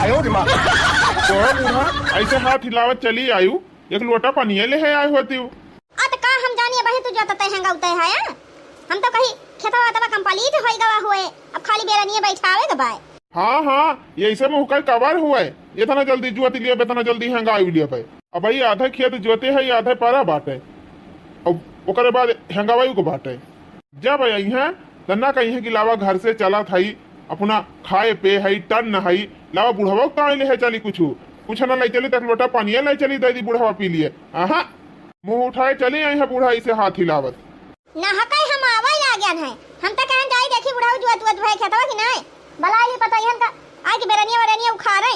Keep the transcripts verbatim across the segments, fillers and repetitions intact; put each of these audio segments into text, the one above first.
तो बूढ़ा, ऐसे हाथ हिलावत चली आयु, एक लोटा पनिया लेहे आए होती। आ त का हम जानिए बही, तू जोतते हैं गौते है, आ? हम तो कही खेतवा तबा complete होई गवा हुए, अब खाली बेरनिए बैठावे के बाय। हाँ, हाँ, ये ऐसे में हुकर कवर हुए, इतना जल्दी जोत लिया, इतना जल्दी हंगाई लिया भाई। अब भाई आधे खेत जोते है, आधे परा बाटे, अब ओकरे बाद हंगावे को बाटे। जब अइहें, त ना कहिहें कि लावा घर से चलत हई, अपना खाए पे हई, टन हई, लावा बुढ़वा का ले है चली कुछ, कुछ ना ले चली, तक लोटा पानिया ले चली, दे दी बुढ़वा पी लिए। आहा, मुंह उठाए चली आई है बूढ़ा, इसे हाथ हिलावत। ना हकई हम आवे लागन है, हम त कहन जाई देखी बुढ़ऊ जुअत उअत भय खेतवा कि नाय, बला ली पतइहन का, आइ के बेरनिया वरनिया उखाड़े।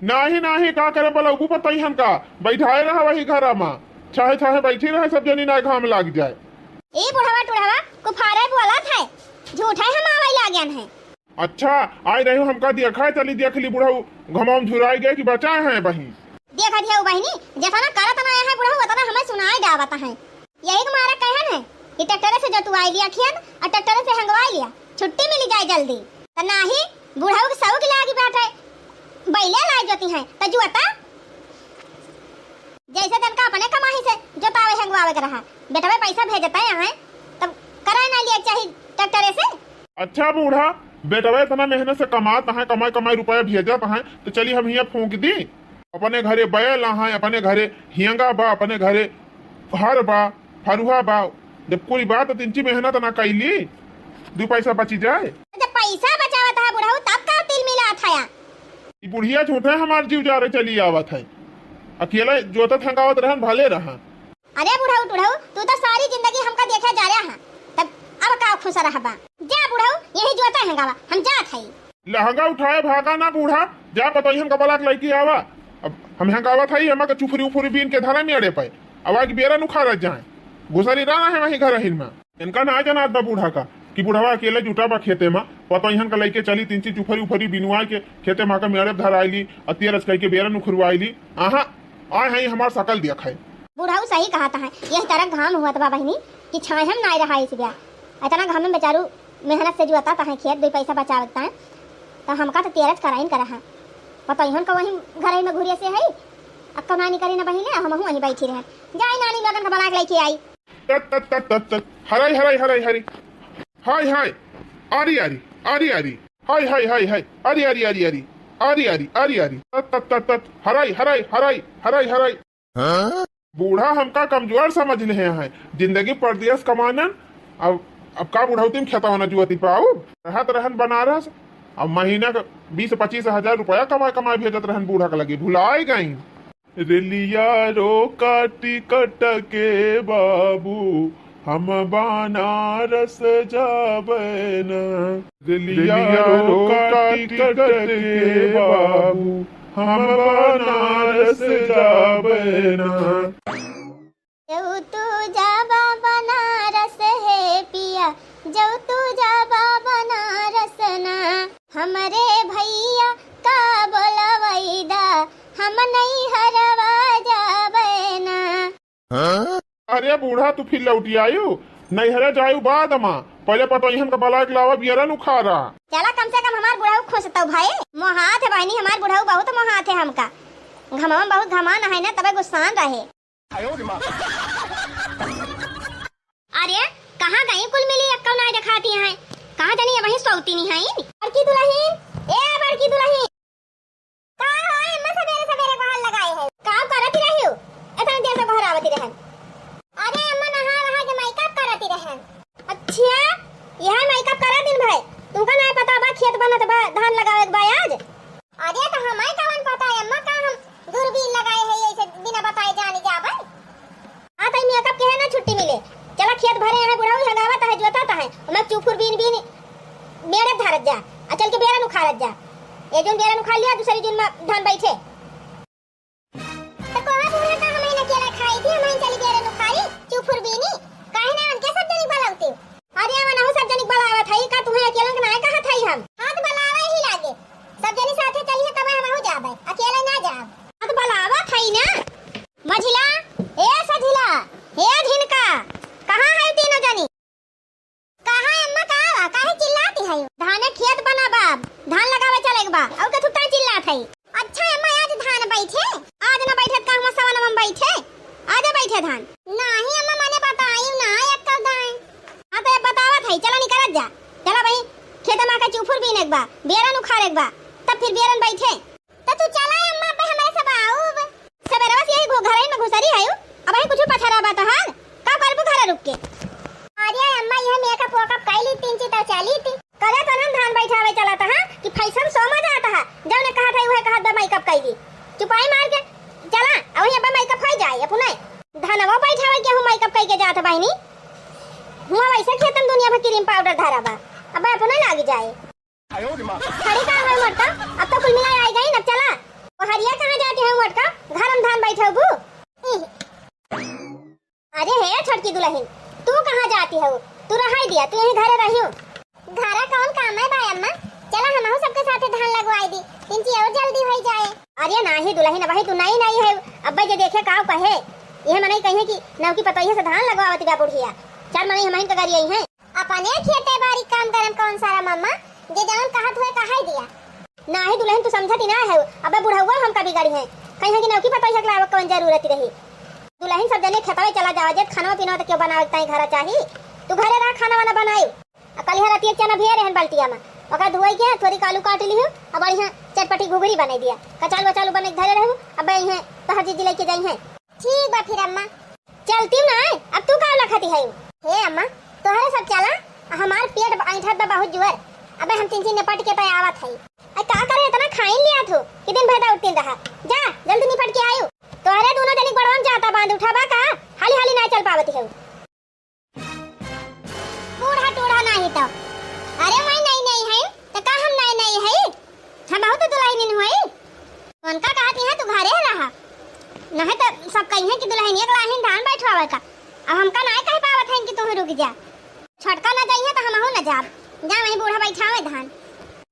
नाही, नाही, का करे बलौबू पतइहन का? बैठाए रहा वही घरा मा, छाहे छाहे बैठी रहे, सब जनी ना घाम लाग जाए। ए बुढ़वा टुढ़वा, कुफारे बोलत है, झूठे हम आवै लागन है। अच्छा, आए रहे हमका देखा, चली देख ली बुढ़ऊ, घमाम झुराई गए कि बचा है बही। देखा दिया बहिनी, जतना करत ना है बुढ़ऊ, उतना हमें सुनाई जावत है। यही के मारे कहन है कि ट्रैक्टर से जोतवाई लिया खेत और ट्रैक्टर से हंगवाई लिया, छुट्टी मिली जाए जल्दी। त नाही, बुढ़ऊ के सौक लागी बाटे, बैले लाई जोती हैं, त जुअता। जैसे तनका अपने कमाई से जोतावे हंगवावे के रहा, बेटवे पैसा भेजता है, तब कराए ना लिया चाही ट्रैक्टर से। अच्छा बूढ़ा, बेटवा इतना मेहनत से कमात है, कमाई कमाई रुपया भेजत है, तो चली हम हियाँ फूंक दी। अपने घरे बैल है, अपने घरे हियंगा बा, अपने घरे हर बा, फरुहा बा। जब कोई बात तो तिनची मेहनत ना कैली, दू पैसा बची जाए। जब पैसा बचावत है बुढ़ऊ, तब का तिल मिला था या? ई बुढ़िया झूठे हमार जीव जारे चली आवत है। अकेले जोतत हंगावत रहन भले रहा। अरे बुढ़ऊ, टुढ़ऊ, तू तो सारी जिंदगी हमका देखे जा रहा है, तब अब का खुश रहबा? जा बुढ़ऊ, यही जोता हंगावा, हम जात हई। लहंगा उठाए भागा ना बूढ़ा, जा पतोहियन का बलाक लइके आवा। अब हम हंगावत हई, एमा के चुफरी उफरी बीन के धरा मेड़े पे, अब आके बेरन उखाड़त जाए। घुसरी रहना है वही घर हिन में। इनका ना जनात बा बूढ़ा का कि बुढ़वा अकेले जुटा बा खेते में, पतोहियन का लइके चली, तीन चीज चुफरी उफरी बिनवाए के खेते में का मेड़े धराइली, अतिया रचकाई के बेरन उखरवाइली। आहा, आए हैं हमार सकल दिया खाए। बुढ़ऊ सही कहत है, यही तरह घाम हुआ बा बहिनी कि छाहे हम नाय रहा इस ब्या। इतना घाम में बेचारू मेहनत से जुआता है खेत, दो पैसा बचावता है, तो हमका तो तेरज कराइन करा है। पतोहियन का वहीं घर में घुरिया से है, अक्का नानी करी ना बहिने, हम वहीं बैठी रहे। जाई नानी लोगन का बलाक लइके आई। तत, तत, तत, तत, तत। हराई, हराई, हराई, हराई। हाय, हाय। आरी, आरी, आरी, आरी। हाय, हाय, हाय, हाय। आरी, आरी, आरी, आरी। आरी, आरी, आरी, आरी। तत, तत, तत, तत। हराई, हराई, हराई, हराई, हराई। हाँ? बूढ़ा हमका कमजोर समझ ले हैं। जिंदगी परदेस कमानन, अब, अब का बुढ़ौती में खेतवा न जुअती पाऊ? रहत रहन बनारस, अब महीना का बीस पच्चीस हजार रुपया कमाए, कमाए भेजत रहन बूढ़ा के लगे, भुलाए गई। रेलिया रोका टिकट के बाबू, हम बनारस जाबे ना। रेलिया रोका टिकट के बाबू, हम बनारस जाबे ना। जौ तू जाबा बनारस हे पिया, जौ तू जाबा बनारस ना, हमरे भैया का बोलवैदा, हम नैहरवा जाबे ना। अरे बूढ़ा, तू फिर लौटी आयु? नैहरे जायु बाद मा, पहले पतोहियन का बलाक लावा, बियरन उखाड़ा। चला, कम से कम हमार बुढ़ऊ खुश तो भए। मोहात है बहिनी, हमार बुढ़ऊ बहुत मोहात है हमका। घमवा में बहुत घमान है ना, तबे गुस्सान रहे। अरे, कहाँ गई कुल मिली, अक्का नाय देखाती हैं। कहाँ जानी, वहीं सोती नहीं है। बड़की दुलहिन, ए बड़की दुलहिन। का हो अम्मा, सबेरे सबेरे गोहार लगाए है? का करती रही हो? इतना देर से गोहरावती रहन। अरे अम्मा, नहा वहा के makeup करती रहन। अच्छा, यह makeup करा दिन भर? तुमका ना पता बा, खेत बनत बा, धान लगावे के बा आज। अरे तो हमारे कवन पता है अम्मा, का हम दूरबीन लगाए है, ऐसे बिना बताए जाने जाबे? हाँ, तई makeup के है ना छुट्टी मिले। चला खेत भरे हैं बुढ़ऊ, हगावत है, जोतात है, ओमे चुफुर बीन बीन मेड़े धारत जा, आ चल के बेरन उखाड़त जा। ए जून बेरन उखाड़ लिया, दूसरी जून में धान बैठे। तो कोहा बूढ़ा का हमें अकेला खाई थी, हमें चली बेरन उखाड़ी, चुफुर बीनी, काहे ना उनके सब जनी बलावती? अरे अमन, हम सब जनी बलावत हई, का तुम्हें अकेलन के नाय कहत हई हम? हाँ, तो बलावे ही लागे, सब जनी साथे चली है, तब हम हो जाबे, अकेले ना जाब। हाँ, तो बलावत हई ना। मझिला, ए सझिला, ए झिनका, कहाँ है तीनों जनी? कहाँ अम्मा, का बा? काहे चिल्लाती है? धाने खेत बना बा, धान लगावे चले के बा, और के थुट्टा चिल्लात है? बा, बियरन उखारे के बा, तब फिर बियरन बैठे। त तू चला अम्मा, अबे हमरे सब आउब। सबेरवा से यही घो-, घरइन में घुसरी है, अबही कुछ पछरा बा तोहार, का करबू घरे रुक के? अरे अम्मा, यह मेकअप वेकअप कइ ली, तीन चीज तो चली थी। कले तो हम धान बैठावे चला था कि फैशन शो में जाता है, जौने कहत है उहे कहत बा मेकअप कइ ली। चुपाई मार के चला, अबही अब्बे मेकअप होइ जाए अपने। धनवा बैठावे के हूँ मेकअप कइ के जात बहिनी, हुआ वैसे खेतन दुनिया भर क्रीम पाउडर धरा बा, अब्बे अपने लाग जाए। खड़ी का है मोटका? अब तो कुल मिला आई गई न, चला। ओ हरिया कहाँ जाती है मोटका? घर में धान बैठबू। अरे हे छोटकी दुलहिन, तू कहाँ जाती हो? तू रहाई दिया, तू यहीं घरे रहियो। घरा कौन काम है बा अम्मा? चला हमहू सबके साथे धान लगवाई दी, तिनची और जल्दी होई जाए। अरे नाही दुलहिन, अबही तू नई नई है, अब्बे जे देखे काव कहे, यह मनई कहिए कि नवकी पतोहिया से धान लगवावती बा बुढ़िया, चार मनई हमहिन के गरियाई हैं। अपने खेते बारी काम करम कौन सारा मम्मा, जे जौन कहत हुए कहाई दिया। नाही दुलहिन, तू समझत ही ना है, अबे बुढ़उआ हमका बिगड़ी है, कहीं कि नौकी पतोहिया के लावे कौन जरूरत रही। दुलहिन सब जने खेतवे चला जावा, जे खानवा पीनवा तो क्यों बनावे के ताई घरा चाही, तू घरे रहा खाना वाना बनाई। आ कल यहाँ राती एक चना भी रहन बाल्टिया में, ओका धोई के थोड़ी कालू काट ली हूँ, अब बढ़िया चटपटी घुघरी बनाई दिया, कचालू वचालू बने के धरे रहू, अब यहाँ तोहर जीजी लेके जाई है। ठीक बा फिर अम्मा। चलती हूँ ना, अब तू का लखती है? हे अम्मा, तोहरे सब चला, हमार पेट ऐंठत बा बहुत जुअर। अबे हम तिनची निपट के तय आवत है। अरे का करे इतना खाइन लिया थू कि दिन भर दौड़तीन रहा। जा, जल्दी निपट के आयु। तोहरे दोनों जनी बड़वन जाता बांध उठाबा का? हाली हाली ना चल पावती है। बूढ़ा टूढ़ा नाही तो। अरे मैं नई नई है, तो का हम नई नई है? हम बहुत दुलहिनिन होई। उनका कहत यहाँ तू घरे रहा। नहीं तो सब कहिए कि दुलहिनिया के लाहिन धान बैठवावे का। अब हमका नाय कह पावत है कि तू रुक जा। छोटका न जाइए तो हमहू न जाब। जा वहीं बूढ़ा बैठावे धान।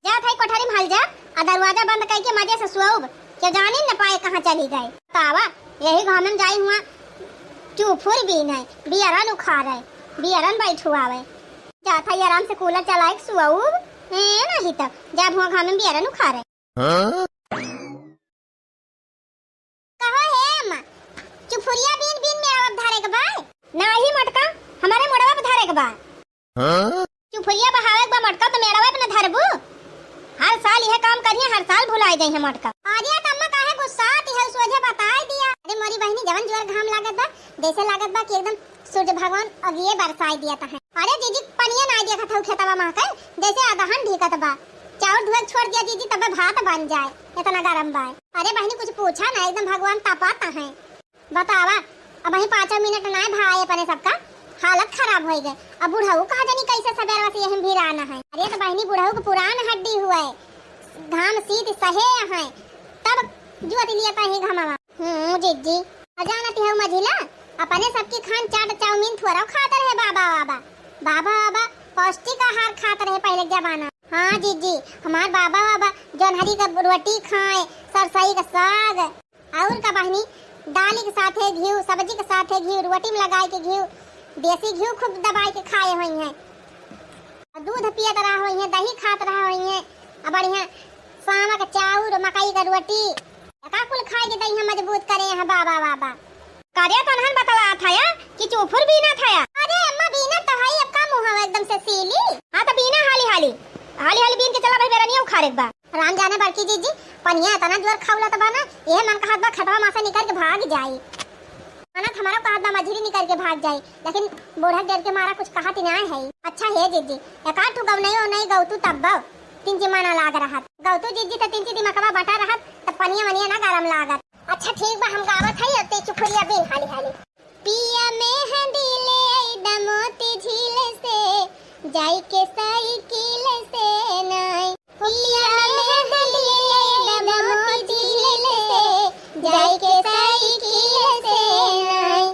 जा थाई कोठरी में हल जा, आ दरवाजा बंद करके मजे से सोउब। के जानी न पाए कहाँ चली गए। तावा, यही घाम में जाई हुआ, चुफुर बीने, बियरन उखारे, बियरन बैठुआवे। जा थाई आराम से कूलर चलाए के सोउब। ए, नहीं तो, जा हुआ घाम में बियरन उखारे। हाँ? कहो हे अम्मा, चुफुरिया बीन बीन मेड़वा पे धरे के बा? नाही मोटका, हमारे मोड़वा पे धरे के बा। हाँ? चुफुरिया बहावे के बा मोटका, तो मेड़वा पे न धरबू? हर साल यह काम करिए, हर साल भुलाए जाइए मोटका। अरे त अम्मा काहे गुस्सात है, सोझे बताई दिया। अरे मोरी बहिनी, जवन जोर घाम लागत बा, जैसे लागत बा कि एकदम सूर्य भगवान अगिए बरसाई दिया तहें। अरे जीजी, पनिया ना देखत हऊ खेतवा महकल, जैसे अदहन ढीकत बा। चाउर धुए छोड़ दिया जीजी, तबे भात बन जाए, इतना गरम बा। अरे बहिनी, कुछ पूछा ना, एकदम भगवान तपा तहें। बतावा, अबहीं पाँचों मिनट ना भाई अपने सबका हालत खराब होई गए। अब बुढ़ऊ कहा जानी कैसे सबेरवा से यहीं भिराना है। अरे तो बहिनी, बुढ़ऊ के पुरान हड्डी हुए, घाम शीत सहे हैं, तब जुअत लिया तहीं घमवा। हम्म, जीजी। आ जानत हऊ मझिला, अपने सबकी खान चाट चाउमीन थोड़ा खात रहे बाबा बाबा। बाबा बाबा पौष्टिक आहार खात रहे पहले के जमाना। हाँ जीजी, हमार बाबा बाबा जोन्हरी का रोटी खाए, सरसई का साग, और का बहिनी, दाल के साथे घी, सब्जी के साथे घी, रोटी में लगाए के घी, देसी घी खूब दबाए के खाए होइहैं। दूध पियत रहा होइहैं, दही खात रहा होइहैं, आ बढ़िया सावा के चाउर, मकई का रोटी, का कुल खाए के दहिया मजबूत करे हैं बाबा, बाबा। करे तो नहन बतला था या कि चुफुर बीना था या। अरे अम्मा, बीना तो है, अब का मुँह है एकदम से सीली। हाँ तो बीना हाली हाली, हाली हाली बीन के चला भाई, बेरनिया उखाड़े के बा। राम जाने बड़की जीजी, पनिया इतना जोर खौलत बा ना, यह मन कहत बा खटवा मा से निकर के भाग जाई। मना हमारा कहत बा मझिरी निकर के भाग जाई, लेकिन बूढ़ा डर के मारा कुछ कहत ही ना है। अच्छा हे जीजी, एक आध ठो गवनई ओनई गौतू तब बा, तिनची मना लाग रहत। गौतू जीजी त तिनची दिमकवा बटा रहत, त पनिया वनिया ना गरम लागत। अच्छा ठीक बा, हम गावत हई, अब ते चुफुरिया बीन हाली हाली। पिया मेहंदी ले आई द मोती झील से, जाई के साइकिल से नाई। पिया मेहंदी ले आई द मोती झील से, जाई के साइकिल से नाई।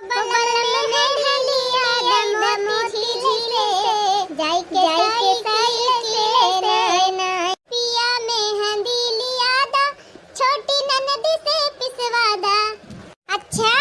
बगल में है ढलिया द मोती झील से, जाई के साइकिल से नाई। पिया मेहंदी लिया दा, छोटी ननद से पिसवा दा। अच्छा,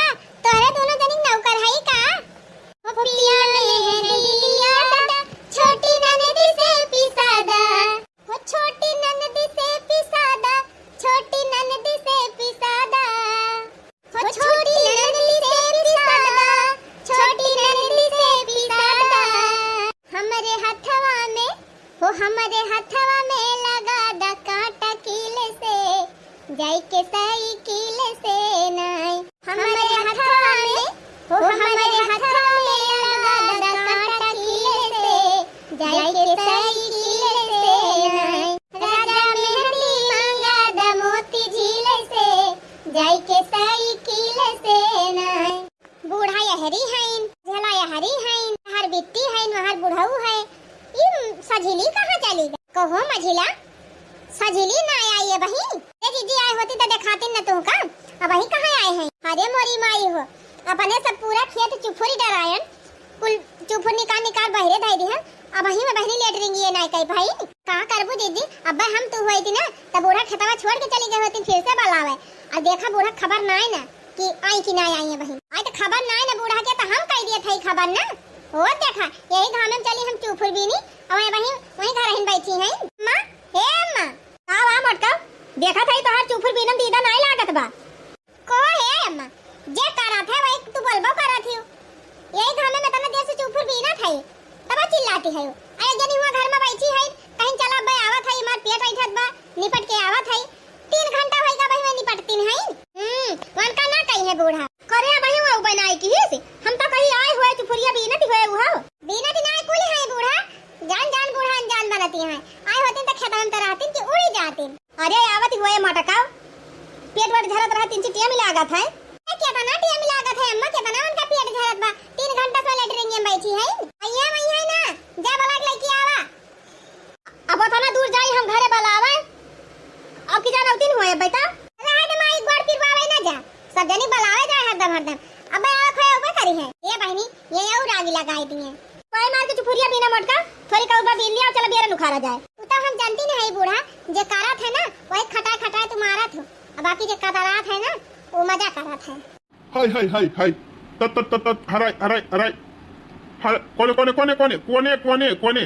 जाइके साइकिल से नाय, हमरे हथवा में, हो हमरे हथवा में लगा द कांटा कील से। जाइके साइकिल से नाय, राजा मेहंदी मांगा द मोती झील से। जाइके साइकिल से नाय। बूढ़ा यहरी हइन, झला यहरी हइन, हर बिट्टी हइन, वहर बुढ़ऊ है। ई सझिली कहाँ चली गई? कहो मझिला, सझिली ना आई अबहीं? ए दीदी, आए होती त देखातिन न तुहका। अबहीं कहाँ आए हैं? अरे मोरी माई हो, अपने सब पूरा खेत चुफुरी डरायन, कुल चुफुर निकाल निकाल बहरे धई दिहन। अबहीं में बहनी लेटरिंग ये नाई कई भाई। का करबू दीदी, अब्बे हम तू होई थी ना, त बूढ़ा खेतवा छोड़ के चली गई होती फिर से बलावे। अब देखा बूढ़ा खबर नाई ना कि आई कि नाई आई अबहीं। आई त खबर नाई ना बूढ़ा के, त हम कई दिए थे खबर ना। और देखा, यही घामे में चली हम चुफुर बीनी, और वहीं, वहीं घर हिन बैठी हैं। माँ, हे माँ। का बा मोटका? देखत हई तोहार चुफुर बीनम दीदा नाई लागत बा। को हे अम्मा, जे करत है वही तू बोलबो करत हियो। यही घामे में तना देर से चुफुर बीनत है, तब चिल्लाती है। अरे जनी हुआ घर में बैठी है, कहीं चला बे आवत है, मार पेट ऐठत बा, निपट के आवत है। तीन घंटा होइगा बही में निपटती नहीं। हम्म, वनका ना कही है बूढ़ा। करे बही वो बनाई की से, हम तो कहीं आए हुए चुफुरिया बीनत हुए उहो। बीनत ना कुल है बूढ़ा, जान जान बूढ़ा अनजान बनती हैं। आए होतिन त खेतन त रहतिन कि उड़ी जातिन। अरे आवत हुए मटका, पेट वेट झरत रहा, तीन चिटिया मिला लागत है। ए, केतना टिया मिला लागत है अम्मा, केतना उनका पेट झरत बा। तीन घंटा से लेटरिन में बैठी है। अइया वही है ना, जा बलाक लेके आवा। अब ओतना दूर जाई हम घरे बलावे, अब की जानौतिन हुए बेटा। रहे दे माई, गोड़ पिरवावे ना जा, सब जनी बलावे जाए हरदम हरदम। अबे आवे खोए उबे करी है। ए बहिनी, ये और आगी लगाई दिए। कोई मार के चुफुरिया बीना मोटका, थोड़ी का उबा बीन लिया, चला बियरन उखाड़ा जाए। उ तो हम जानती नहीं है बूढ़ा, जे कारत है ना, वही खटाए खटाए तू मारत हो। अब बाकी जे कतरात है ना, वो मजा करत है। हाय, हाय, हाय, हाय। तत, तत, तत, तत, हराय, हराय, हराय। हर, कोने, कोने, कोने, कोने, कोने, कोने, कोने।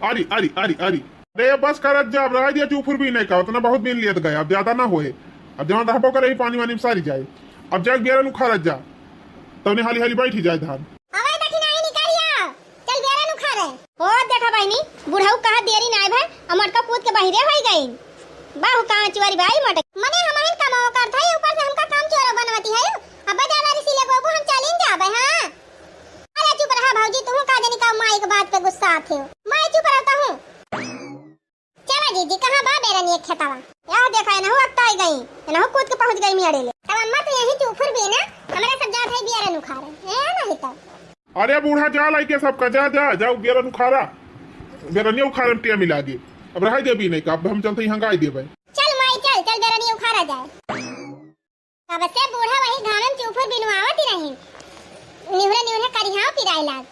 आरी, आरी, आरी, आरी। अरे, बस करत जा, अब रह दिया, चुफुर भी नहीं का, उतना बहुत दिन लियत गए, अब ज्यादा ना होए। अब जहाँ रहबो करे, ही पानी वानी में सारी जाए। अब जाके बियरन उखाड़त जा, तौने हाली हाली बैठी जाए धान। अबे दखिनाही निकालिया। चल बेरन उखाड़े। ओ देखा बहिनी, बुढ़ऊ कहा देरी नाय भय, आ मोटका कूद के बहिरे होई गई। बाहु कहाँ चुआरी बाई मोटक। मने हमहिन कमाओ करत है, ऊपर से हमका काम चोरो बनवती है। अब ज्यादा रिसी ले गोबू हम चलिन जाबे, हाँ। अरे चुप रहा भौजी, तुहू का जनी का माई के बात पे गुस्सा आथे हो। माई चुप रहता हूँ। चला जीजी, कहाँ बा बेरन एक खेतवा? यह देखा, एनहु अकताई गई, एनहु कूद के पहुँच गई मियाड़े ले। तब अम्मा तो यहीं चुफुर भी ना, हमरे सब जात है बियरन उखाड़े। ए, नहीं तो। अरे बूढ़ा, जा लाइके सबका, जा, जा, जाओ, बेरन उखाड़ा। बेरनिया उखाड़े में टिया मिला दी। अब रहाई देबी नहीं का, अब हम चलते ही हंगाई देबे। चल माई, चल, चल, बेरनिया उखाड़ा जाए। कब से बूढ़ा वही घामे में चुफुर बिनवावत ही रही। निहुरे, निहुरे करिहाव पिराए लाग।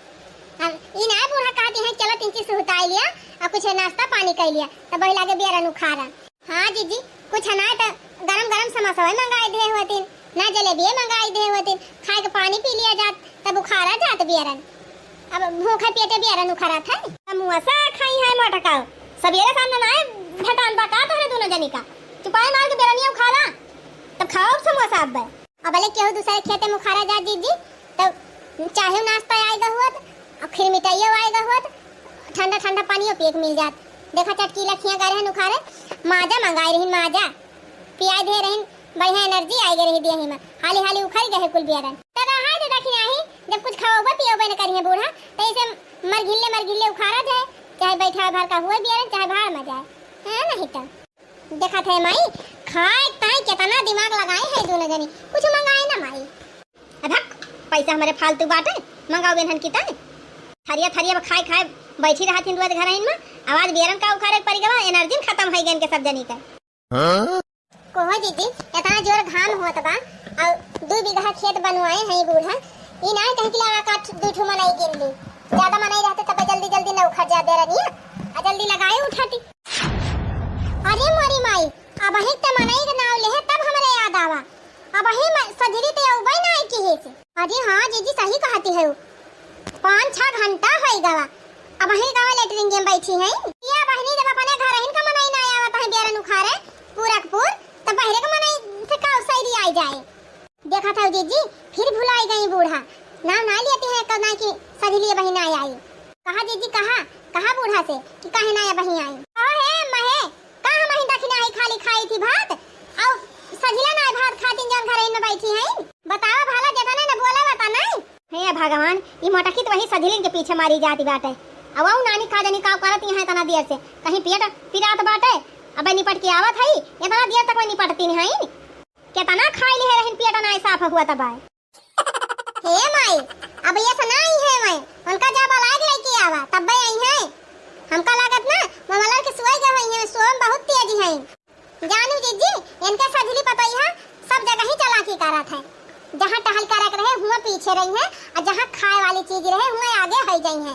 अब ई ना बूढ़ा कहती है, "चलो, तिनची सुहताई लिया और कुछ नाश्ता पानी कर लिया।" तब वही लागे बेरन उखाड़ा। हाँ जीजी, कुछ ना तो गरम गरम समोसा मंगाई दे होतिन, ना जलेबिये मंगाई दे होतिन, खाए के पानी पी लिया जात, तब उखाड़ा जात बियरन। अब भूखे पेटे बियरन उखाड़ा था। समोसा खाई है मोटका, सबेरे सामने ना है भटान बा का तोहरे दोनों जनी का। चुपाई मार के बियरनिया उखाड़ा, तब खाओ समोसा अब। अब ले केहू दूसरे खेते में उखाड़ा जा जीजी, तब चाहे नाश्ता आएगा हुआ तो, और फिर मिठाइयों आएगा हुआ तो, ठंडा ठंडा पानियों पिए के मिल जात। देखा चटकीला खिया गए रहन उखाड़े, माजा मंगाए रही माजा। पियाई दे रहिन, बढ़िया एनर्जी आई गई रही देही में। हाली हाली उखड़ गए कुल बियरन। त रहा दे दखिनाही, जब कुछ खाओबे पियोबे न करिहे बूढ़ा, त इसे मरघिल्ले मरघिल्ले उखाड़ा जाए, चाहे बैठा भर का हुए बियरन, चाहे भाड़ में जाए। है नहीं तो। देखत है माई, खाए ताई केतना दिमाग लगाए है दोनों जनी, कुछ मंगाए ना माई। अधक, पैसा हमरे फालतू बाटे, मंगाओ बेनहन की ताई। थरिया थरिया में खाए खाए बैठी रहत हिन रोज घर में, आवाज बियरन का उखाड़े के पड़ी गवा, एनर्जी खत्म है गन के सब जनी के। हाँ? कोहो जीजी, इतना जोर घाम होत बा, और दू बीघा खेत बनवाए हैं बूढ़ा, ई ना कहीं के लगा का दू ठो मनई गिन ली, ज्यादा मनई रहते तब जल्दी जल्दी न उखड़ जा दे रनिया, आ जल्दी लगाए उठाती। अरे मोरी माई, अबही त मनई के नाव लेहे तब हमरे याद आवा, अबही म-, सजरी ते अउबे ना आई की है से। अरे हाँ जीजी, सही कहती है, पाँच छह घंटा होई गवा, अबही गवा लेटरिन में बैठी है। या बहिनी, जब अपने घर हिन का मनई ना आवत है बेरन उखाड़े, पूरकपुर, तब बहरे के मनई से का सैरी आई जाए। देखा था जीजी, फिर भुलाई गई बूढ़ा, नाम ना लेती है, कब ना की सजली बहिन आई आई। कहा जीजी, कहा, कहा बूढ़ा से कि काहे ना बहिन आई। कहा है अम्मा है, का हम ही दखिनाही खाली खाई थी भात, और बैठी हैं? बतावा भला, जेतना न बोले बता नहीं। हे भगवान, ई मोटकी तो वही सझिलिन के पीछे मारी जाती बाटे। अब वो नानी का जनी का करत यहाँ इतना देर से, कहीं पेट पिरात बाटे, अब निपट के आवत है, इतना देर तक मैं निपटती नहीं है। कितना खाई ली है रहिन, पेट ना साफ हुआ तब आए। हे माई, अब ये से ना आई है माई, उनका जा बलाए के लेके आवा, तब्बे आई है। हमका लागत ना, ममलर के सोए गए हैं, सोए में बहुत तेज हैं। जानू जीजी, इनके सझिली पतोहिया सब जगह ही चालाकी करत है। जहाँ टहल करक रहे, हुआं पीछे रही है, और जहाँ खाए वाली चीज रहे, हुआं आगे होई जाई है।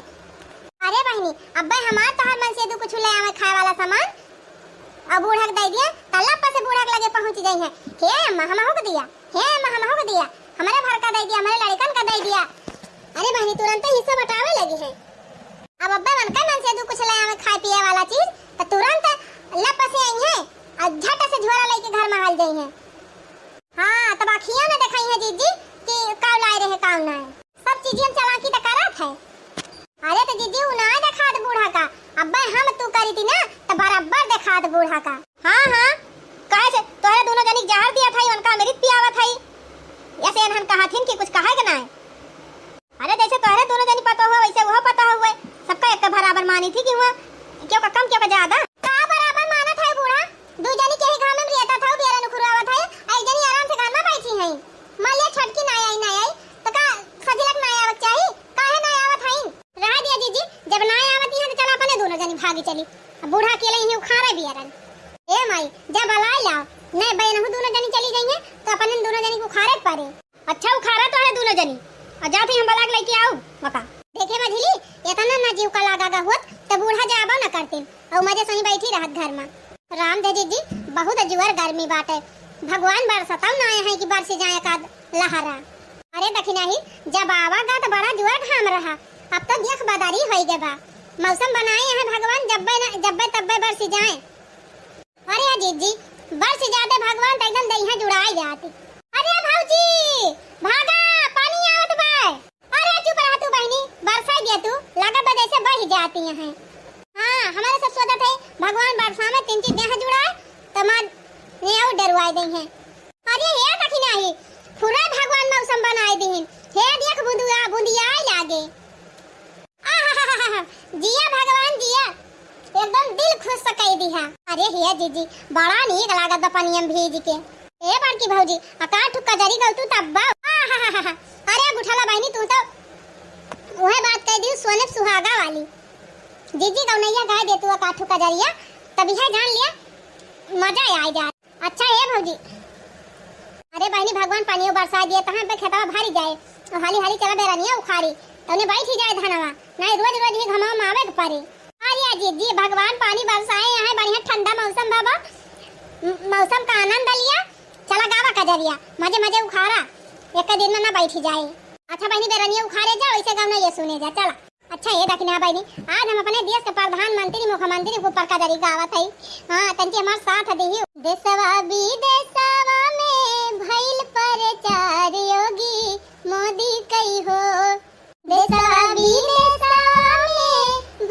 अरे बहिनी, अब्बे हमार तोहर मन से दू कुछ ले आवे खाए वाला सामान, और बूढ़ा के दे दिया, तल्ला पर से बूढ़ा के लगे पहुँच जाई है। हे अम्मा, हमहू के दिया, हे अम्मा, हमहू के दिया, हमरे भर का दे दिया, हमरे लड़कन का दे दिया। अरे बहिनी, तुरंत हिस्सा बटावे लगी है। अब अब्बे मन का मन से दू कुछ ले आवे खाए पिए वाला चीज, तो तुरंत लप से आई है और झट से झोरा लेके घर में हाल जाई है। हाँ, तब अखियां न दिखाई है जीजी कि काव लाए रहे, काव ना है। सब चीजियन चालाकी तो करत है। अरे तो जीजी, उ ना दिखात बूढ़ा का, अब्बे हम तू करी थी ना, तो बराबर दिखात बूढ़ा का। हाँ, हाँ, काहे से तोहरे दोनों जनी जहर दिया था, उनका अमृत पियावत है। ऐसे एनहन कहा थीन कि कुछ कहे के ना है। अरे जैसे तोहरे दोनों जनी पतोह हुआ, वैसे वो पतोह हुए, सबका एक बराबर मानी थी कि हुआ, क्यों का कम, क्यों का ज्यादा? का बराबर मानत है बूढ़ा? दू जनी के ही घाम में रियता था, बेरा नुखुरावत है, आ एक जनी आराम से घर में बैठी है। मान लिया छोटकी ना आई, ना आई, तो का सझिलक ना आवत चाही? काहे ना आवत है? रह दिया जीजी, जब ना आवत है तो चला अपने दोनों जनी भागी चली। अब बूढ़ा अकेले ही उखाड़े बियरन। ए माई, जा बलाए लाओ, नहीं बहन हूँ दोनों जनी चली गई है, तो अपने दोनों जनी को उखाड़े पड़े। अच्छा, उखाड़ा तो है दोनों जनी, और जात ही हम बलाक लेके आऊ, बता। देखे मझिली, इतना ना जीव का लागा गा होत, तो बूढ़ा जाबो न करतीन, और मजे सही बैठी रहत घर में। राम दे दीदी, बहुत जोर गर्मी बाटे, भगवान बरसतौ ना आए हैं कि बरस जाए का लहरा। अरे दखिनाही, जब आवा गा तो बड़ा जोर घाम रहा, अब तो देख बदारी होई गे बा, मौसम बनाए हैं भगवान, जब्बे न, जब्बे तब्बे बरस जाए। अरे या जीजी, बरस जाते भगवान तो एकदम दहिया जुड़ाई जाती। अरे भौजी, भागा, पानी आवत बा। अरे चुप रहा तू बहिनी, बरसाई दिया तू, लागत बा जैसे बह जाती हैं। हाँ, हमारे सब सोचत है भगवान बरसा में तीन चीज देह जुड़ाए, तो मार ने और डरवाए दे हैं। अरे हे दखिनाही, पूरा भगवान मौसम बनाए दिहिन। हे देख बुंदुआ, बुंदिया लागे। आहाहाहा, जिया भगवान जिया, एकदम दिल खुश कई दिहा। अरे हे जीजी, बड़ा नीक लागत बा पनिया में भीज के। ए बड़की भौजी, अका ठुक्का जरी गल तू तब बा। आहाहाहा, अरे बुढ़ला बहिनी तू तो उहे बात कह दी सोने पे सुहागा वाली। जीजी गौनैया गाय दे तू अका ठुक्का जरिया, तब यह जान लिया मजा आ जाए। अच्छा ए भौजी। अरे बहिनी, भगवान पानियो बरसा दिए, तहाँ पे खेतवा भरी जाए। और हाली हाली चला बेरनिया उखाड़ी, तौने बैठी जाए धनवा, नहीं रोज रोज ही घमवा में आवे के पड़े। अरे जीजी, भगवान पानी बरसाए, यहाँ बढ़िया ठंडा मौसम बाबा, म-, मौसम का आनंद लिया। चला गावा कजरिया, मजे मजे उखाड़ा, एक दिन में ना बैठी जाए। अच्छा बहिनी, बेरनिया उखाड़े जा, वैसे गाँव ना ये सुने जा, चला। अच्छा ए दखिना बहिनी, आज हम अपने देश के प्रधानमंत्री, मुख्यमंत्री के ऊपर कजरी गावत हई। हाँ, तनके हमार साथ दिही। देशवा विदेशवा में भइल प्रचार योगी मोदी कई हो। देशवा विदेशवा में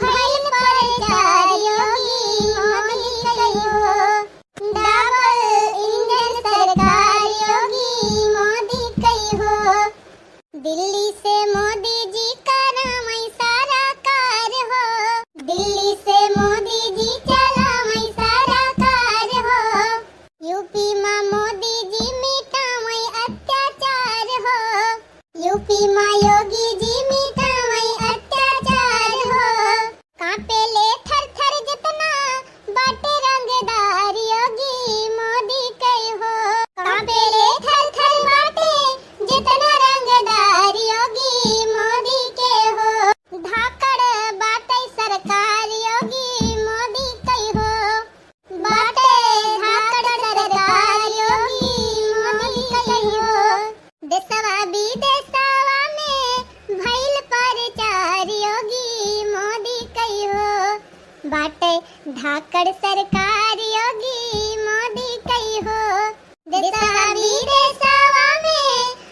भइल प्रचार योगी मोदी कई हो। Double engine सरकार योगी मोदी कई हो। दिल्ली से मोदी जी करावई सारा कार हो। दिल्ली से मोदी जी चलावई सारा कार हो। यूपी मा मोदी जी मिटावई अत्याचार हो। यूपी मा योगी जी मिटावई अत्याचार हो। कांपेले थर थर जितना बाटे रंगदार योगी मोदी के हो। कांपेले थर थर बाटे जितना रंगदार योगी मोदी के हो। धाकड़ बाटे सरकार योगी मोदी के हो। बाटे धाकड़ सरकार योगी मोदी के हो। देशवा विदेशवा में भइल प्रचार योगी मोदी के हो। बाटे धाकड़ सरकार योगी मोदी के हो। देशवा विदेशवा में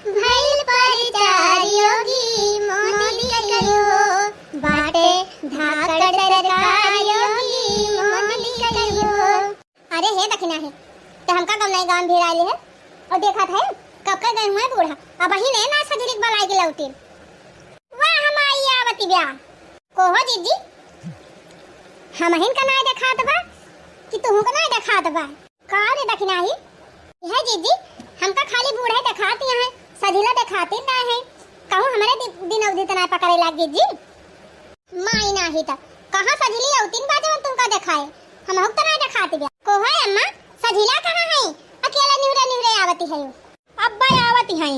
भइल प्रचार योगी मोदी के हो। बाटे धाकड़ सरकार योगी मोदी के हो। अरे हे दखिना हे, तो हमका गौनई गाँव भिराइल है और देखत है तो कह गए हुए बूढ़ा, अबहिन ना सझिलिक बलाइ के लौटिन। वाह, हम आई आवति ब्या। कोहो जिज्जी, हमहिन का नाय देखात बा कि तुहू का नाय देखात बा? का रे दखिनाही? यह जिज्जी, हमका खाली बूढ़े देखाती हैं, सझिला देखाती ना है। कहूँ हमरे दि-, दिन अवधि त नाय पकड़े लाग जिज्जी। माई नाही त कहाँ सझिली अवतिन बा जवन तुमका देखाए? हमहू त नाय देखाती ब्या। कोहो अम्मा, सझिला कहाँ है? अकेले निहुरे निहुरे आवति है। अब्बा आवति हैं।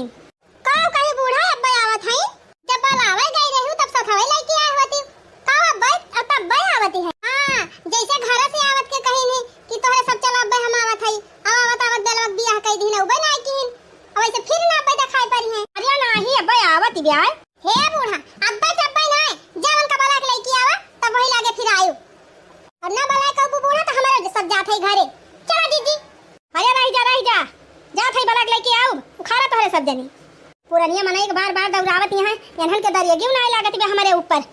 का कही बूढ़ा, अब्बे आवत हई? जब बलावे गई रही तब सथवे लइके आए होती। का अब्बे, अब तब्बे आवती है? हाँ, जैसे घर से आवत के कही नहीं कि तोहरे सब चला अब्बे हम आवत हई। अब आवत आवत बेलवा के बियाह कई दिन उबे ना किहिन। अब ऐसे फिर ना अब्बे दिखाई पड़ी है। अरे नाही, अब्बे आवत ब्या। हे बूढ़ा, अब्बे से अब्बे ना, जा उनका बला के लइके आवा, तब वही लागे फिर आयु। और ना बला के बूढ़ा तो हमारे सब जात है घरे। चला दीदी। अरे रही जा, रही जा, जात है बला के लइके आउब, उखाड़ा तोहरे सब जनी। पुरनिया मनई के बार बार दौड़ावत यहाँ, एनहन के दरियगियो नाय लागत बा हमरे ऊपर।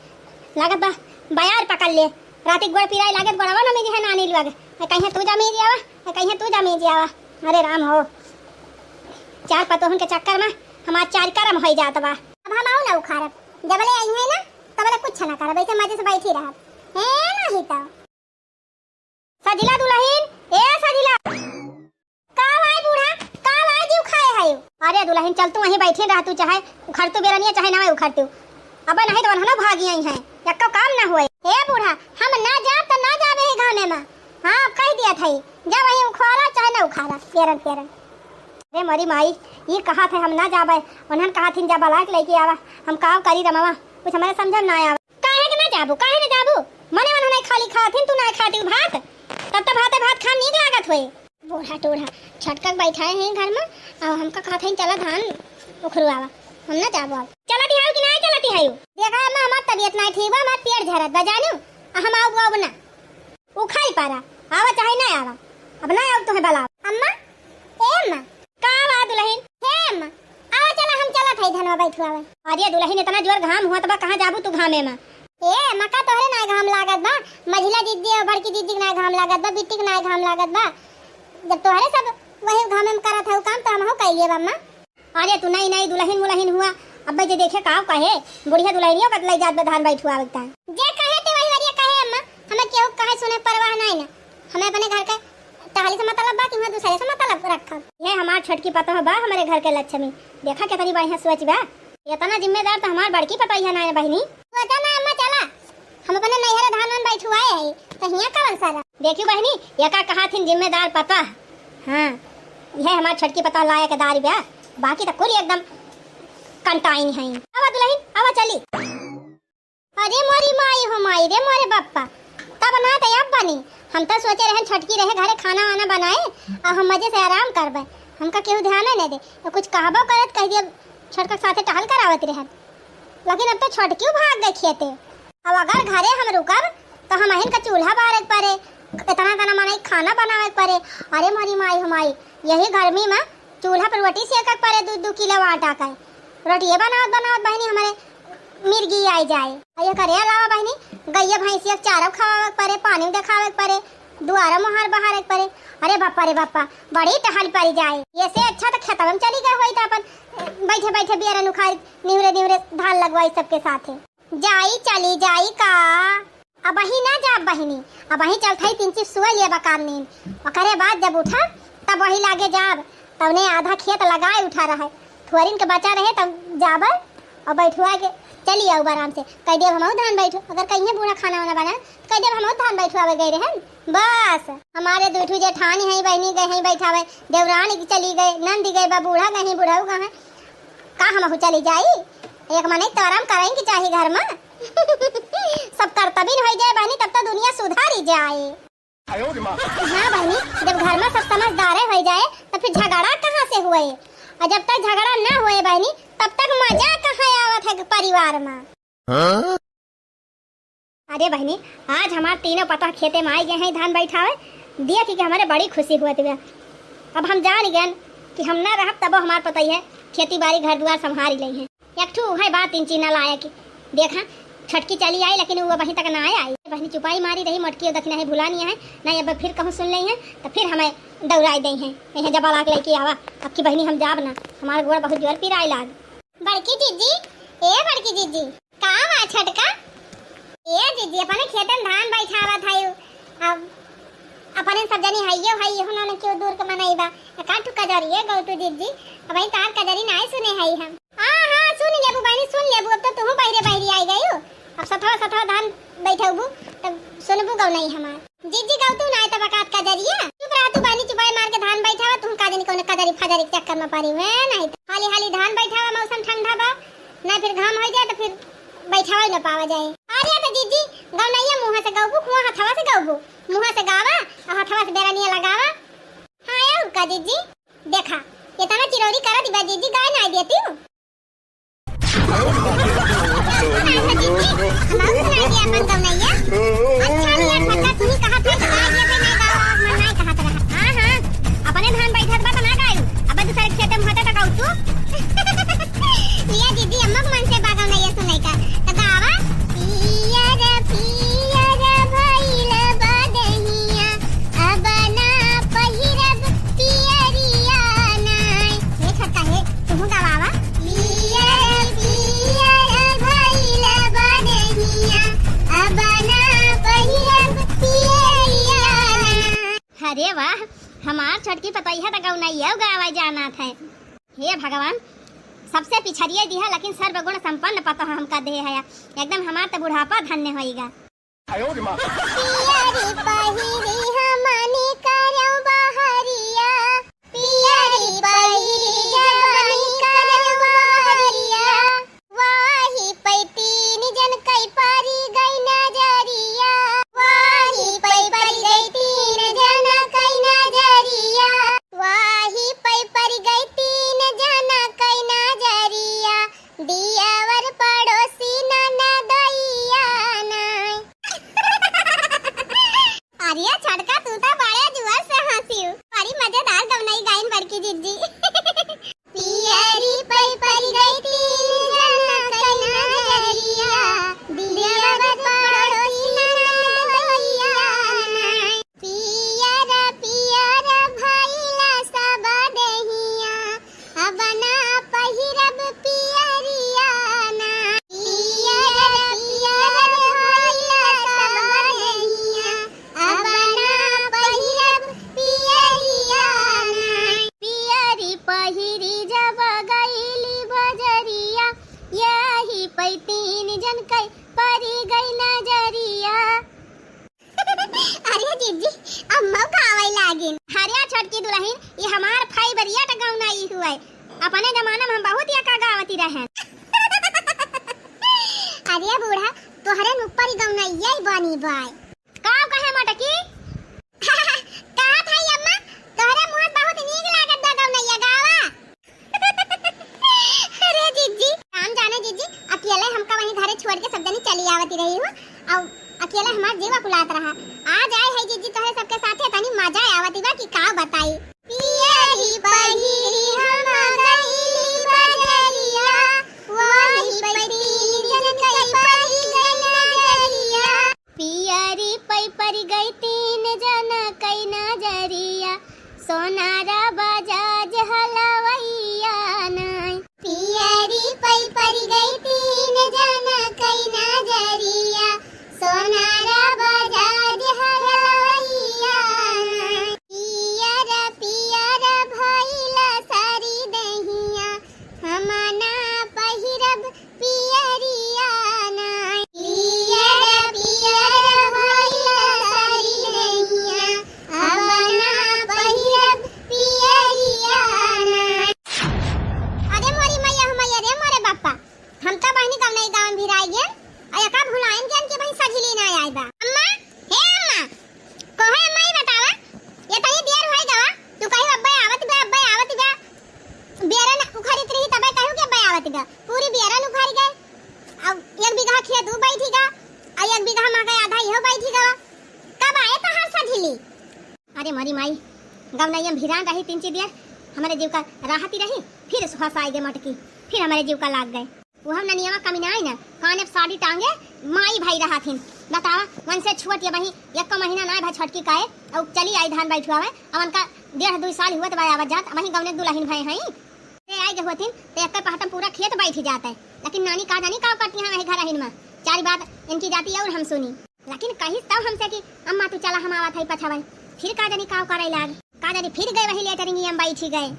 लागत बा बयार पकड़ ले। राती गोड़ पिराए लागे त गोड़वा न मिली है नानी लोग। ए कहिए तू जा मेरी आवा, ए कहिए तू जा मेरी आवा। अरे राम हो, चार पतोहन के चक्कर में हमार चार कर्म होई जात बा। अब हम आऊ ना उखाड़ब, जबले आई है ना तबले कुछ ना करब, ऐसे मजे से बैठी रहब। हे नहीं तो। सजिला दुलहिन, ए सजिला। का भाई बूढ़ा, का भाई जीव खाए है? अरे दुलहिन, चल तू वहीं बैठी रह, तू चाहे उखड़ तू बेरनिया, चाहे ना उखड़ तू। अब नहीं तो वनहनो भागी आई हैं, यक्को काम ना हुए। ए बूढ़ा, हम ना जाब त ना जाबे है घामे में। हाँ, अब कह दिया था, जा वहीं उखाड़ा चाहे ना उखाड़ा, पेरन पेरन। अरे मोरी माई, ये कहा थे हम ना जाबे, उन्हन कहा थिन जा बला के लेके आवा, हम काम करी रमावा, कुछ हमारे समझ में ना आवा। काहे के ना जाबू, काहे ना जाबू? मने मन नहीं खाली खात हिन, तू ना खाती भात, तब तो भाते भात खान नीक लागत होए। बूढ़ा टूढ़ा छटकक बैठाए हैं घर में, और हमका कहत हैं चला धान उखरुआवा, हम ना जाबो अब। चलती है कि नहीं चलती है? देखा अम्मा, हमार तबीयत नहीं ठीक बा, हमार पेट झरत बा जानू, आ हम आऊ अब ना। उखाई पारा, आवा चाहे ना आवा, अब ना आऊ तुम्हें बलाओ। अम्मा, ए अम्मा। का बा दुलहिन? हे अम्मा, आवा चला हम चलत हई धनवा बैठुआवे। अरे दुलहिन, इतना जोर घाम हुआ तबा कहाँ जाबू तू घामे में? ए अम्मा, का तोहरे ना घाम लागत बा? मझिला दीदी और बड़की दीदी के ना घाम लागत बा, बिट्टी के ना घाम लागत बा? जब तोहरे सब वही घामे में करत है काम तो हमहू कैलिए बा अम्मा। अरे तू नई नई दुलहिन मुलहिन हुआ, अब्बे जे देखे काव कहे, बुढ़िया दुलहिनियो कत लई जात बा धान बैठुआवे के तान। जे कहे ते वही वरिया कहे अम्मा, हमें केहू कहे सुने परवाह नहीं ना, हमें अपने घर के टहली से मतलब बा कि हुआ दूसरे से मतलब रखब। ये हमार छोटकी पतोह बा, हमारे घर के लक्ष्मी, देखा कितनी बढ़िया सोच बा। इतना जिम्मेदार तो हमार बड़की पतोहिया ना है बहिनी। सोचा ना अम्मा, चला हम अपने नैहरे धान वान बैठुआए हई, तो हियाँ कवन सारा। देखियो बहिनी, ये का कहा थिन जिम्मेदार पतोह। हाँ, यह हमार छोटकी पतोह लायक दारी बा, बाकी तो कुल एकदम कंटाइन है। आवा दुलहिन, आवा चली। अरे मोरी माई हो माई रे मोरे बप्पा, तब ना तो अब बनी। हम तो सोचे रहन छोटकी रहे घरे खाना वाना बनाए और हम मजे से आराम करबे, हमका केहू ध्यान नहीं दे। और कुछ कहबो करत कह दिया छोटका के साथे टहल करावत रहन, लेकिन अब तो छोटकियो भाग गए खेते। अब अगर घरे हम रुकब तो हम अहिन का चूल्हा बारे के परे, इतना इतना मने खाना बनावे के परे। अरे मोरी माई हो माई, यही गर्मी में चूल्हा पर रोटी सेके के परे, दू दू किलो आटा का रोटिए बनावत बनावत बहिनी हमारे मिर्गी आई जाए। और एकरे अलावा बहिनी गैया भैंसिया के चारा खवावे के परे, पानी देखावे के परे, दुआरा मोहार बहारे के परे। अरे बापा रे बापा, बड़ी टहल पड़ी जाए। ये से अच्छा तो खेतवा में चली गए होई तो अपन बैठे बैठे बियरन उखाड़ निहुरे निहुरे धान लगवाई सबके साथे। जाई चली जाई का? अबही ना जाब बहिनी, अबही चलत हई तीन चिप सुअ लेबा काम नीन, ओकरे बाद जब उठा तब वही लागे जाब, तवने आधा खेत लगाए उठा रहे, थोरिन के बचा रहे तब जाब और बैठुआ के चली आऊ आराम से। कह देब हमहू धान बैठू, अगर कहिए बूढ़ा खाना वाना बना तो कह देब हमहू धान बैठुआवे गए रहन। बस हमारे दू ठू जेठानी हैं बहिनी गए हैं बैठावे, देवरानी की चली गए, नंद गए बा, बूढ़ा गए हैं, बुढ़ऊ गए हैं, का हमहू चली जाई? एक मने तो आराम करें के चाही घर में। सब कर्तव्य हो जाए बहनी, तब तो दुनिया सुधारी जाए। हाँ बहनी, जब घर में सब समझदारे हो जाए, तो फिर झगड़ा कहाँ से हुए? और जब तक झगड़ा ना हुए बहनी, तब तक मजा कहाँ आवत है परिवार में? हाँ? अरे बहिनी, आज हमार तीनों पतोह खेते में आई गए हैं धान बैठावे, देख के हमारे बड़ी खुशी हुआ थी। अब हम जान गए कि हम ना रहब तबो हमार पतोहिया खेती बाड़ी घर दुआर संभारी लेइहैं। एक ठू उहे बात तीन चीना लायक, देखा छोटकी चली आई, लेकिन उ अबहीं तक नाहीं आई। बहिनी चुपाई मारी रही, मोटकी देखी नाहीं भुलानी है, नाहीं अब फिर कहूँ सुन लेइहैं, त फिर हमें दौड़ाई देइहैं, कहिहैं जब लाग लइके आवा, अब की बहिनी हम जाब ना, हमार गोड़ बहुत जोर पिराए लाग। बड़की जिज्जी, ए बड़की जिज्जी, का बा छोटका? ए जिज्जी, अपने खेतन धान बैठावत हई, अब अपने सब जनी हइयो हई, इहो ना क्यों दूर के मनई बा, का तू कजरिए गौतू जिज्जी, अबहीं तार कजरी नाहीं सुने हई हम। हाँ, हाँ, सुन लेबू बहिनी, सुन लेबू। अब तो तुहू बहिरे बहिरी आई गयू। अब सथवा सथवा धान बैठबू, तब सुनबू गौनई हमार। जिज्जी गौतू नाहीं तब कात कजरिया। चुप रहा तू बहिनी, चुपाई मार के धान बैठावा। तुहू का जानी कौने कजरी फजरी के चक्कर में पड़ी हुए, नाहीं तो हाली हाली धान बैठावा, मौसम ठंडा बा, ना फिर घाम हो जाए तो फिर बैठावा ही ना पावा जाए। अरे तो जिज्जी गौनैया मुँह से गौबू, खुआ हथवा से गौबू, मुँह से गावा और हथवा से बेरनिया लगावा। हाँ, और का जिज्जी? देखा, इतना चिरौरी करत बा जिज्जी, गाय नाहीं देती हूँ। सुनाई दिया अपन गौनैया। अच्छा, नियर फटा, तू ही कहा था कि गाय देते नहीं गावा, मन नहीं कहा था। हाँ, हाँ, अपने धान बैठत बा त ना गायू, अब दूसरे के खेते में होता त गाऊ तू। लिया जिज्जी, अम्मा के मन से बा गौनैया सुनाई का, त गावा। पियर पियर भइल बा दहिया, अब ना पहिरब पियरिया नाय। हे छोटका हे, तुहू गवावा। पियर पियर भइल बा दहिया, अब ना पहिरब पियरिया नाय। अरे वाह, हमार छोटकी पतोहिया त गौनैया गावे जानत है। हे भगवान, सबसे पिछड़िए दिहा, लेकिन सर्वगुण संपन्न पतोह हमका दे है। एकदम हमार त बुढ़ापा धन्य होइगा। पियरी पहिरी हमनी करौ बहरिया, पियरी पहिरी जब हमनी करौ बहरिया, वाही पै तीन जन कै परि गै नजरिया, वाही पै परि गै तीन जन कै नजरिया, वाही पै परि गै तीन जन कै नजरिया। दियावर पड़ोसी ननदइया नाय। अरे छोटका, तू तो बड़े जुआर से हँसिउ। बड़ी मजेदार गवनई गाइन बड़की जिज्जी। पियरी पै परि गै तीन जन कै नजरिया, दियावर पड़ोसी ननदइया नाय। पियर पियर भइल सब देहिया, अब ना पहिरब पियरिया ना। पियर पियर भइल सब देहिया, अब ना पहिरब पियरिया ना। पियरी पहिरी जब गइली बजरिया, यही पै तीन जन कै परि गै नजरिया। अरे जिज्जी, अम्मा का आवै लागिन। अरे छोटकी दुलहिन, ई हमार favourite गौनई हुवै। अपने जमाना में हम बहुत यका गावती रहेन। अरे बूढ़ा, तोहरे ऊपर ई गौनई बनी बाय। का कहे मोटकी? कहत हई अम्मा, तोहरे मुँह बहुत नीक लागत बा गौनैया, गावा। अरे जिज्जी, राम जाने जिज्जी, अकेले हमका वहीं घरे छोड़ के सब जनी चली आवती रही हूँ, और अकेले हमार जीवा कुलात रहा। आ जाए है जिज्जी तोहरे सबके साथे, तनी मजा आवती बा कि का बताई। पियरी पहिरी हम गइली बजरिया, वही पै तीन जन कै परि गै नजरिया। पियरी पै परि गै तीन जन कै नजरिया, सोनारा बजाज हलवैया नाय। पियरी पै परि गै तीन जन कै नजरिया, सोनारा बजाज हलवैया नाय। पियर पियर भइल सारी देहिया, हम ना पहिरब पियरिया ना। पियर पियर भइल सारी देहिया, अब ना पहिरब पियरिया ना। अरे मोरी मैया हो मैया रे मोरे बापा, हम तो बहिनी गौनई गाँव में भिराई गेन, आ यका भुलाइन गेन कि बहिन सझिली ना आइ बा। अम्मा, हे अम्मा, कहे माई बतावा, ये तनी देर होई गवा, तू कही अब्बे आवत बा, अब्बे आवत बा। बियरन उखरित रही तबे कहू के अब्बे आवत बा। पूरी बियरन उखरि गए। अब एक बीघा खेत उ बैठी गा, और एक बीघा मकई आधा इहो बैठी गवा। कब आए तोहार सझिली? अरे मोरी माई, गवनैया में भिरान रही तीन चार दिन, हमरे जीव का राहती रही, फिर होस आइ गए मोटकी, फिर हमरे जीव का लाग गए। वो हम ननियवा कमी ना आई ना, काने पे साड़ी टांगे, माई भाई रहत हिन, बतावा, वनसे छुअत ये वही एक महीना ना भा छोटकी काए, अउ चली आई धान बैठुआ है, अब उनका डेढ़ दुई साल हुआ तो आवत जात, वही गौने दुलहिन भए हैं। ते आई गए होतिन, ते एक पहटम पूरा खेत बैठ जात है, लेकिन नानी का जानी का करती हैं वही घर अहिन में, चारी बात इनकी जाती और हम सुनी। लेकिन कहिस तब हमसे कि अम्मा तू चला हम आवत है पछवाई, फिर का जानी का करे लाग, का जानी फिर गए वही लेटरिंग हम बैठी गए।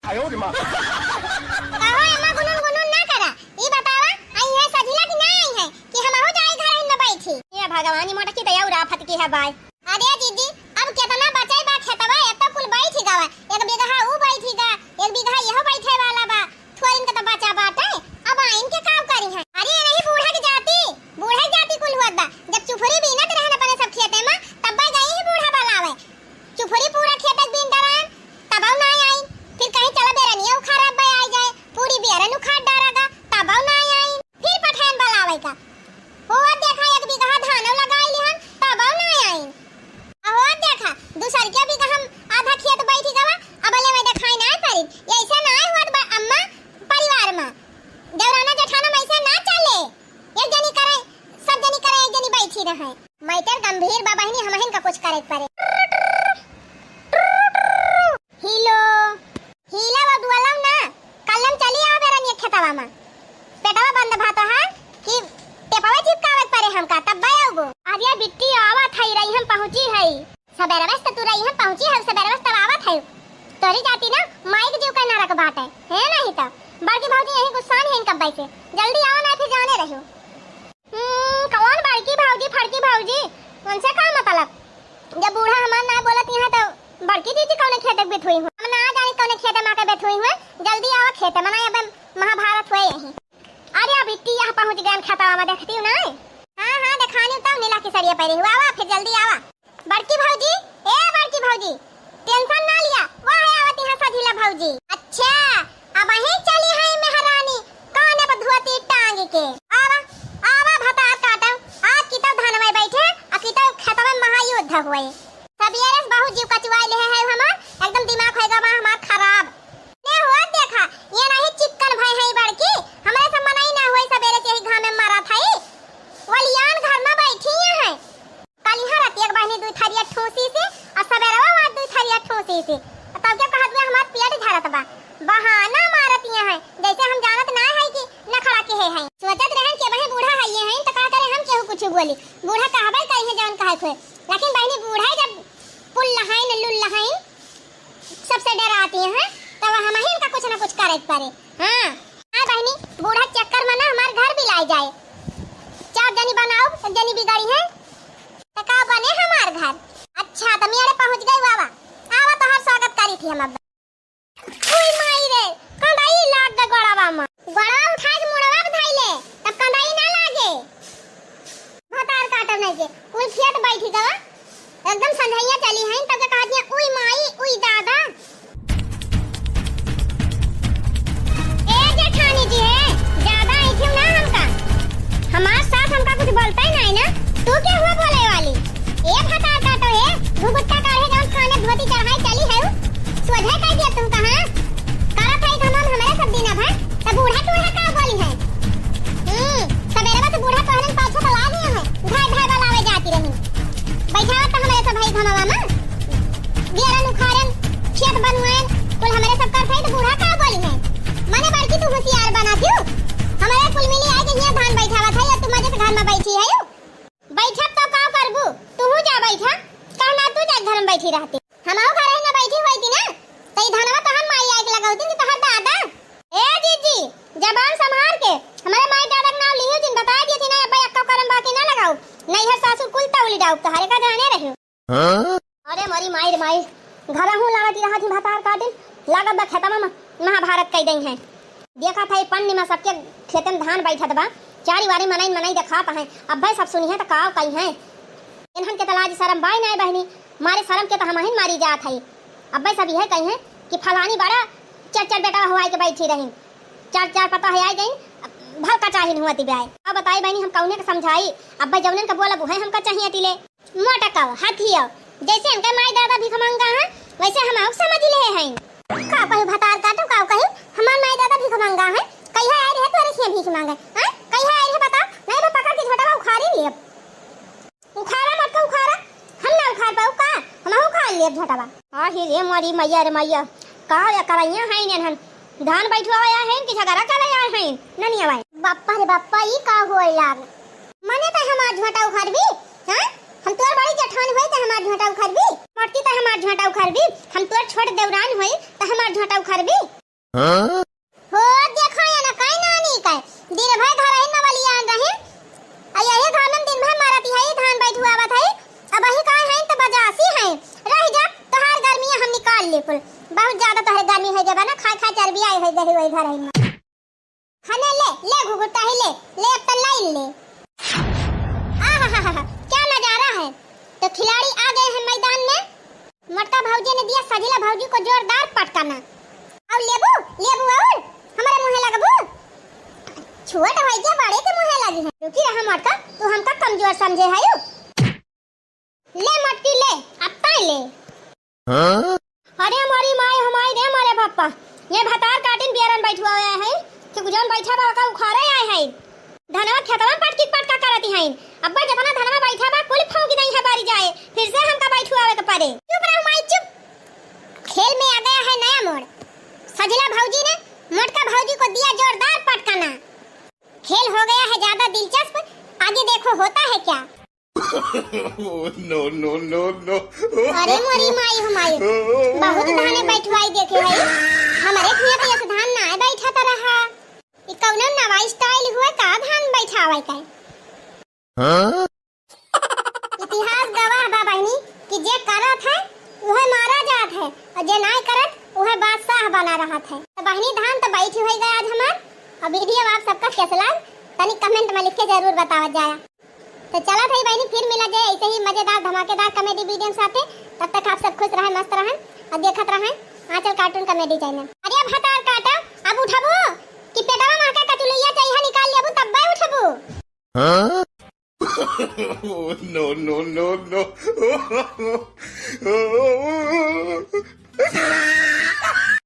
आयो रे माँ। कहो अम्मा गुनगुन गुनगुन ना करा। ई बतावा, आई है सजिला कि ना आई है कि हमहू जाई घर में बैठी। हे भगवान, ई मोटकी तो और आफत की है बाय। अरे जीजी, अब केतना बचई बा खेतवा, एतो कुल बैठी गवा। एक बीघा ऊ बैठी गा, एक बीघा यहो बैठे वाला बा। थोरिन के तो बचा बाटे, अब आइन के काव करी है। अरे यही बूढ़ा के जाती, बूढ़ा के जाती कुल होत बा। जब चुफरी बीनत रहन अपने सब खेते में, तब गई ही बूढ़ा बलावे। चुफरी पूरा खेत बीन डरान, तबौ ना आइन। फिर कहीं चला बेरनिया उखाड़ा बे आई जाए, पूरी बेरन उखाड़ डारागा, तबौ ना आइन। फिर पठान बलावे का, हो देखा एक बीघा धानो लगाई लिहन, तबौ ना आइन। हो देखा दूसर के बीघा हम आधा खेत बैठी गवा, अब ले में देखाई ना पड़ी। ऐसे ना होत बा अम्मा परिवार में, देवराना जेठाना में ऐसे ना चले। एक जनी करे, सब जनी करे, एक जनी बैठी रहे। मैटर गंभीर बा बहिनी, हमहिन का कुछ करे के पड़े। हीलो, हीला वो दुआलम ना, कल्लम चली आवे रनिया खेतवा में। पेटवा बंद भात है कि टेपवा चिपकावे के पड़े हमका, तब बे आउबो। अरे बिट्टी आवत है, रही हम पहुँची है। सबेरवस त तू रही हम पहुँची है, सबेरवस तब आवत है। तोरी जाती ना, माइक जीव का नरक बाटे, है नहीं तो। बड़की भौजी यही गुस्सान है इनका बैसे। जल्दी आओ ना, फिर जाने रहो। हम्म, कौन बड़की भौजी, फड़की भौजी? उनसे का मतलब? जब बूढ़ा हमार ना बोलत यहाँ तो बड़की जीजी कौने खेते के बिठुई हुए? हम ना जानी कौने खेते माँ के बिठुई हुए। जल्दी आवा खेते, मना अब महाभारत हुए यही। अरे अब इतनी यहाँ पहुँच गए खेतवा में, देखती हूँ ना। हाँ, हाँ, देखानी तब नीला की सरिया पहरी हुआ, आवा फिर जल्दी आवा। बड़की भौजी, ए बड़की भौजी, tension ना लिया, वह है आवत यहाँ सजीला भौजी। अच्छा, अब वहीं चली है मेहरानी, कौन अब धोती टांग के। आवा, आवा भतार काटम, आज कितौ धनवे बैठे, आ कितौ खेतवे महायुद्ध हुए। सबेरे से बहुत जीव कचुआई ले है हमार, एकदम दिमाग होएगा बा हमार खराब। ले हो देखा, ये नहीं चिक्कन भय है बड़की, हमरे से मनई ना हुए, सबेरे से ही घामे में मरत है। वलियान घर में बैठी है। कल यहाँ रात एक बहिनी दुई थरिया ठूसी से, और सबेरवा वहाँ दुई थरिया ठूसी से। तब क्या कहत बा, हमार पेट झरत बा। बहाना मारत यहाँ है, जैसे हम जानत ना है कि नखड़ा के है, है। सोचत रहन कि वही बूढ़ा है ये है, तो का करे हम केहू कुछ बोली। बूढ़ा कहबे करी है जौन कहे खोए। लेकिन बहिनी बूढ़ा जब पुल लहाइन, लुल लहाइन, सबसे डराती हैं, तब हमहिन का कुछ ना कुछ करे के पड़े। हाँ, हाँ बहिनी, बूढ़ा चक्कर में ना हमार घर बिलाए जाए। चार जनी बनाओ, एक जनी बिगाड़ी है, तो का बने हमार घर? अच्छा, तो मेरे पहुँच गए बाबा, आवा तोहार स्वागत करी थी हम अब। ओए माई रे, कंदाई लाग गए गोड़वा में। गोड़वा उठा के मुड़वा के धइले, तब कंदाई ना लागे। भतार काटो नहीं के, कुल खेत बैठी गवा। एकदम संझैया चली हैं, तब के कहत हैं, "उई माई, उई दादा।" ए जेठानी जी है, ज्यादा ऐठियो ना हमका। हमार सास हमका कुछ बोलता ही नहीं ना। तू क्या हुआ बोले वाली? ए भतार काटो है, घुघुट्टा काढ़े जौन थाने धोती चढ़ाई चली है उ। सोझे कह दिया तू कहाँ? करत है घमंड हमरे सब दिना भर, त बूढ़ा टूढ़ा का बोली है? हम्म, सबेरवा से बूढ़ा तोहरन पाछे तो लाग गया है, धाय धाय बलावे जाती रही। बैठावा त हमरे सब भाई घमवा में, बियरन उखाड़न, खेत बनवाएन, कुल हमरे सब करत है त बूढ़ा का बोली है? मने बड़की तू होशियार बना दियो, हमरे कुल मिली आए के हियां धान बैठावत है, या तू मजे से घर में बैठी है यू? बैठब तो का करबू? तूहू जा बैठा। कहना तू जा घर में बैठी रहती। हमहू घर ही ना बैठी होती ना, तो ई धनवा तोहर माई आए के लगौती कि तोहर दादा। ए जीजी, जबान संभार के, हमारे माई दादा के नाम लियो जिन, बता दिए थी ना, अब अक्का करम बाकी ना लगाओ। नैहर सासुर कुल तौली डाउब, तोहरे का जाने रहियो। हाँ? अरे मोरी माई रे माई, घरहू लागत रहा थी भतार काटिन, लागत बा खेतवा में महाभारत कई दई है। देखा था ये पन्नी में सबके खेते में धान बैठत बा, चारी वारी मनई मनई देखात है। अब्बे सब सुनी है तो काव कही है। इन्हन के त लाज शरम बाय नाय बहिनी, मारे शरम के त हमहिन मारी जात है। अब्बे सब यह कही है कि फलानी बड़ा चल चल बेटा हवाई के बैठी रही, चार चार पता है आई गई, भल का चाहिन हुआ तिबाय। अब बताई बहिनी हम कौने के समझाई, अब्बे जौनन के बोलब उहे हमका चाहिए तिले। मोटकाओ, हाथियो, जैसे इनके माई दादा भीख मांगा है, वैसे हम आउक समझ ले हैं। का कही भतार काटो, का कही, हमार माई दादा भीख मांगा है, कहिया आए रहे तोरे से भीख मांगे, हैं? कहिया आए रहे बताओ, नहीं वो पकड़ के झोटा उखाड़ यार मैया, का या करैया हैं इन्हन? धान बैठवावे आए हैं कि झगड़ा करे आए हैं? ननिया भाई। बप्पा रे बप्पा, ई का होए लाग? मने त हमार झोंटा उखरबी? हाँ? हम तोर बड़ी जेठान होई त हमार झोंटा उखरबी? मोटकी त हमार झोंटा उखरबी? हम तोर छोट देवरान होई त हमार झोंटा उखरबी? हाँ? हो, देखो ये ना, काई नानी काई। दिन भर घरहिन में बलियान रहे। आ यही घर में दिन भर मारत है, धान बैठवावत है। अब वही काई है त बजासी है। रह जा, तोहार गर्मियाँ हम निकाल ले कुल। बहुत ज्यादा तोहरे गर्मी हो गया बा ना, खाए खाए चर्बी आई हो गई वही घरहिन में। हने ले, ले घुघुटा ही ले, ले अब त लाइन ले। आहाहाहा, क्या नजारा है। तो खिलाड़ी आ गए हैं मैदान में। मोटका भौजी ने दिया सजिला भौजी को जोरदार पटकाना। और लेबू, लेबू और हमारे मुँहे लगबू। छोट भाई के बड़े के मुँहे लगी है। रुकी रहा मोटका, तू हमका कमजोर समझे है यू। ले मोटकी ले, अब ताई ले। हाँ? अरे मोरी माई हमारी रे मोरे पापा, ये भतार काटिन बियरन बैठुआ आए हैं कि जौन बैठा बा ओका उखाड़े आए हैं। धनवा खेतवा पटकी पटका करती हैं। अब्बा जितना धनवा बैठा बा कुल फौंक दई है बारी जाए, फिर से हमका बैठुआवे के पड़े। चुप रहो माई चुप। खेल में आ गया है नया मोड़। सजिला भौजी ने मोटका भौजी को दिया जोरदार पटकाना। खेल हो गया है ज्यादा दिलचस्प, आगे देखो होता है क्या। Oh, no, no, no, no। अरे मोरी माई हो माई, बहुत धाने बैठवाई देखे है। हमारे हियाँ तो ऐसे धान ना बैठा तो रहा। ई कौनो नवा स्टाइल हुआ का धान बैठावे का? हाँ? इतिहास गवाह बा बहिनी कि जे करत है उहे मारा जात है और जे नाय करत उहे बादशाह बना रहत है। तो बहिनी धान तो बैठी होई गए आज हमार। और वीडियो आप सबका कैसे लाग तनी कमेंट में लिख के जरूर बतावत जाया। तो चला भाई बहिनी फिर मिला जाए ऐसे ही मजेदार धमाकेदार कॉमेडी वीडियो के साथे। तब तक आप सब खुश रहें, मस्त रहें और देखत रहें आंचल कार्टून कॉमेडी चैनल। अरे भतार काटा, अब उठबू कि पेटवा में का कचुलैया चाहिए निकाल लेबू तब उठबू। हाँ? Oh, no, no, no, no।